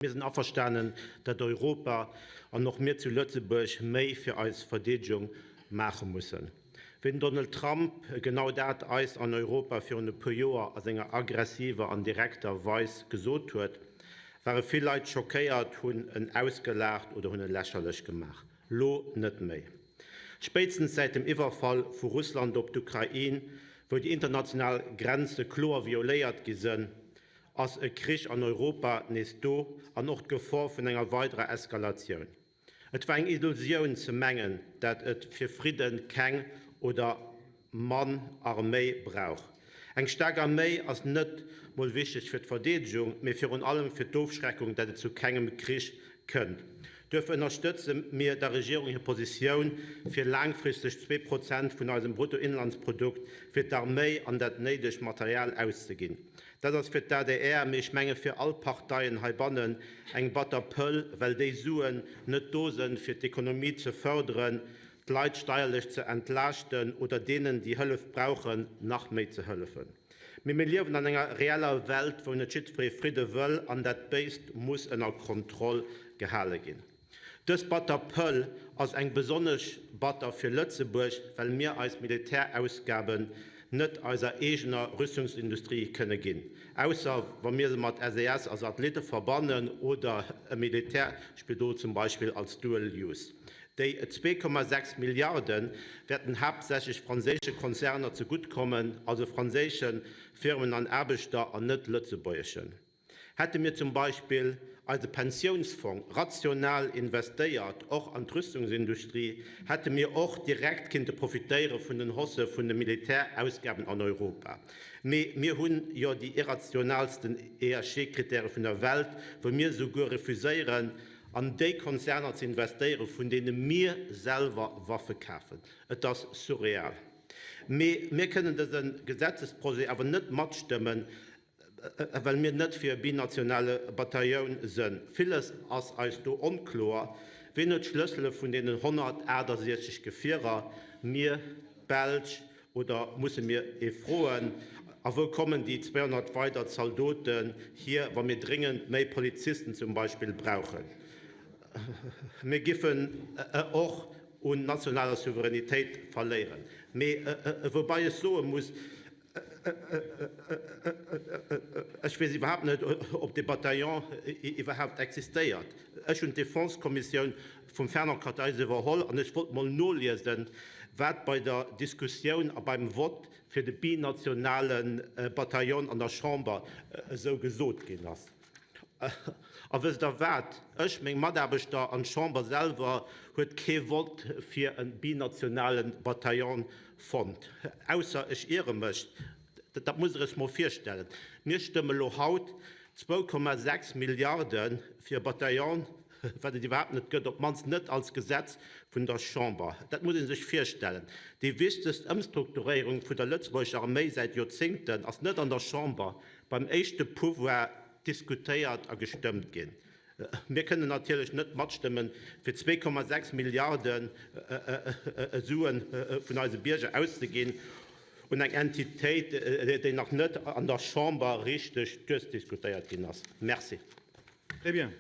Mir sinn averstanen, datt Europa an och mir zu Lëtzebuerg méi fir eis Verdeedegung maache mussen. Wéi den Donald Trump genau dat eis an Europa virun e puer Joer a senger aggressiver an direkter Weis gesot huet, ware vill Leit schockéiert, hunn en ausgelaacht oder hunn e lächerlech gemaach. Lo net méi. Spéitstens säit dem Iwwerfall vu Russland op d'Ukrain, wou déi international Grenze kloer violéiert gi sënn, ass e Krich an Europa nees do an och d'Gefor vun enger weiderer Eskalatioun. Et war eng Illusioun ze mengen, dat et fir Fridde keng oder mann Arméi brauch. Eng staark Arméi ass net mol wichteg fir d'Verdeedegung, mee virun allem fir d'Ofschreckung, dat et zu kengem Krich kënnt. Duerfir ënnerstëtze mir der Regierung hir Positioun, fir laangfristeg 2% vun eisem Bruttoinlandsprodukt fir d'Arméi an dat néidegt Material auszeginn. Dat ass fir d'ADR, mee ech menge fir all d'Parteien heibannen, eng batter Pëll, well déi Suen net do sënn, fir d'Ekonomie ze fërderen, d'Leit steierlech ze entlaaschten oder deenen, déi Hëllef brauchen, nach méi ze hëllefen. Mee mir liewen an enger reeller Welt, wou net jiddweree Fridde wëll, an dat Béist muss ënner Kontroll gehale ginn. Dës batter Pëll ass eng besonnesch batter fir Lëtzebuerg, well mir eis Militärausgaben net eiser eegener Rüstungsindustrie kënne ginn, ausser wa mir se mat SES a Satellitte verbannen oder e Militärspidol zum Beispill als Dual Use. Déi 2,6 Milliarde wäerten haaptsächlech franséische Konzerner zegutt kommen, also franséische Firmen an Aarbechter an net lëtzebuergeschen. Hätte mir zum Beispill eise Pensiounsfong rational investéiert, och an d'Rüstungsindustrie, hätte mir och direkt kinnte profitéiere vun den Haussë vun de Militärausgaben an Europa. Mee mir hunn jo déi irrationalsten ESG-Kritäre vun der Welt, wou mir souguer refuséieren, an déi Konzerner ze investéieren, vun deene mir selwer Waffe kafen. Et ass surreal. Mee mir kënnen dëse Gesetzesprojet awer net matstëmmen, well mir net fir e binationale Batailloun sënn. Villes ass eis do onkloer. Wien huet d'Schlëssele vun deenen 168 Gefierer? Mir, d'Belsch, Oder musse mir ee froen, A wou kommen déi 200 weider Zaldoten hier, wa mir dréngend méi Polizisten zum Beispill brauchen? Mir giffen och un nationaler Souveränitéit verléieren. Mee woubai ech soe muss, Ech weess iwwerhaapt net, ob dee Bataillon iwwerhaapt existéiert. Ech hunn d'Defense-Kommissioun vum Fernand Kartheiser iwwerholl an ech wollt mol noliesen, wat bei der Diskussioun a beim Vott fir de binationale Bataillon an der Chamber esou gesot ginn ass. A wësst Der wat? Ech, meng Mataarbechter an d'Chamber selwer huet kee Vott fir e binationale Bataillon fonnt. Ausser ech iere mech. Dat musst Der Iech mol virstellen. Mir stëmme lo haut 2,6 Milliarde fir e Bataillon, wat et iwwerhaapt net gëtt, op d'mannst net als Gesetz vun der Chamber. Dat muss ee sech virstellen. Déi wichtegst Ëmstrukturéierung vun der lëtzebuergescher Arméi säit Joerzéngten ass net an der Chamber beim éischte Pouvoir diskutéiert a gestëmmt ginn. Mir kënnen natierlech net matstëmmen, fir 2,6 Milliarde Sue vun eise Bierger auszeginn un eng Entitéit, déi nach net an der Chamber richteg duerchdiskutéiert ginn ass. Merci. Très bien.